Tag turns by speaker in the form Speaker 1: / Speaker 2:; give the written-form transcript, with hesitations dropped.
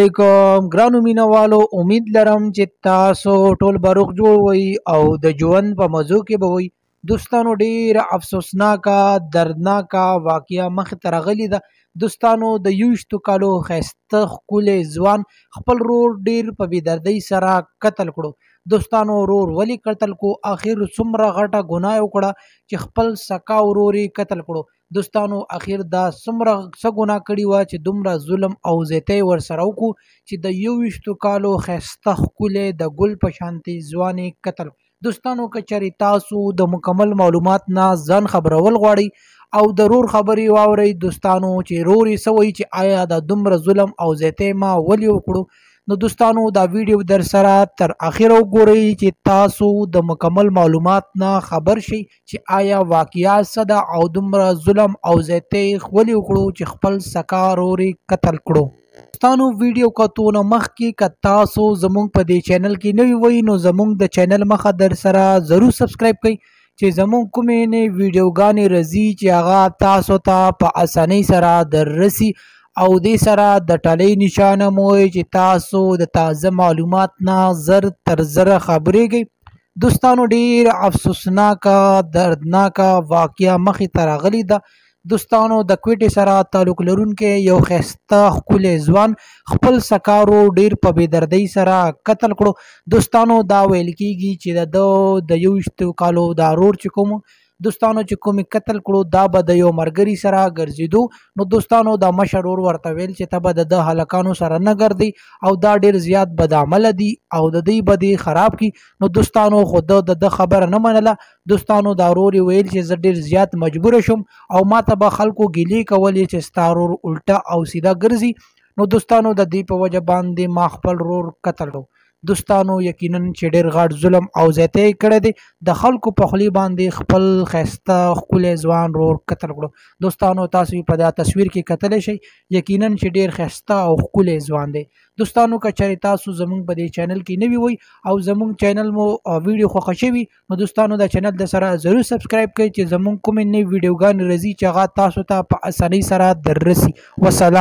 Speaker 1: علیکم ګرانو مینوالو، امید لرم چې تاسو ټول به روغ جوړ وئ او د ژوند په مزو کې به وئ. دوستانو، ډېره افسوسناکه دردناکه واقعه مخې ته راغلې ده. دوستانو، د 21 کالو ښایسته ښکلی ځوان خپل ورور ډېر په بېدردۍ سره قتل کړو. دوستانو، ورور ولې قتل کو؟ اخر څومره غټه ګناه یې وکړه چې خپل سکا ورور یې قتل کړو؟ دوستانو، اخر دا څومره څه ګناه کړې وه چې دومره ظلم او زیاتی ورسره وکړو چې د 21 کالو ښایسته ښکلی د ګل په شانتې ځوان یې قتل؟ دوستانو، که چېرې تاسو د مکمل معلومات نه ځان خبرول غواړئ او د رور خبرې واورئ، دوستانو، چې رور یې څه وایي چې آیا دا دومره ظلم او زیاتی ما ولې وکړو، نو دوستانو دا ویډیو در سره تر اخره وګورئ چې تاسو د مکمل معلومات نه خبر شئ چې آیا واقعیا څه ده او دومره ظلم او زیاتی ولې وکړو چې خپل سکا رور یې قتل کړو. دوستانو، ویډیو کتو نه مخکې که تاسو زموږ په دې چینل کې نوي وئ نو زموږ د چینل مخه در سره ضرور سبسکرایب کړئ چې زموږ کومې نوې ویډیوګانې راځي چې هغه تاسو ته په اسانۍ سره در رسي، او دې سره د ټلۍ نشانه مو وي چې تاسو د تازه معلومات نه زر تر زره خبرېږئ. دوستانو، ډېر افسوسناکه دردناکه واقعه مخې ته راغلې ده. دوستانو، د کوټې سره تعلق لرونکی یو ښایسته ښکلی ځوان خپل سکارو ډېر په بېدردۍ سره قتل کړو. دوستانو، دا ویل کېږي چې د ده د 21 کالو دا ورور چې کوم دوستانو چې کوم یې قتل کړو دا به د یو ملګري سره ګرځېدو. نو دوستانو، دا مشر ورور ورته ویل چې ته به د ده هلکانو سره نه ګرځې او دا ډېر زیات بدعمله دي او د دوی به دې خراب کړي. نو دوستانو، خو ده د ده خبره نه منله. دوستانو، دا ورور یې ویل چې زه ډېر زیات مجبور شوم او ما ته به خلکو ګیلې کولې چې ستا ورور الټه او سیده ګرځي. نو دوستانو، د دې په وجه باندې ما خپل ورور قتل کړو. دوستانو، یقینا چې ډېر غټ ظلم او زیاتی یې کړی دی، د خلکو په خولې باندې خپل ښایسته ښکلی ځوان ورور قتل کړو. دوستانو، تاسو یې په دا تصویر کې کتلی شئ، یقینا چې ډېر ښایسته او ښکلی ځوان دی. دوستانو، که چېرې تاسو زموږ په دې چینل کې نوي وئ او زموږ چینل مو ویډیو خوښه شوي، نو دوستانو دا چینل د سره ضرور سبسکرایب کړئ چې زموږ کومې نوې ویډیوګانې راځي چې هغه تاسو ته په اسانۍ سره در رسي. وسلام.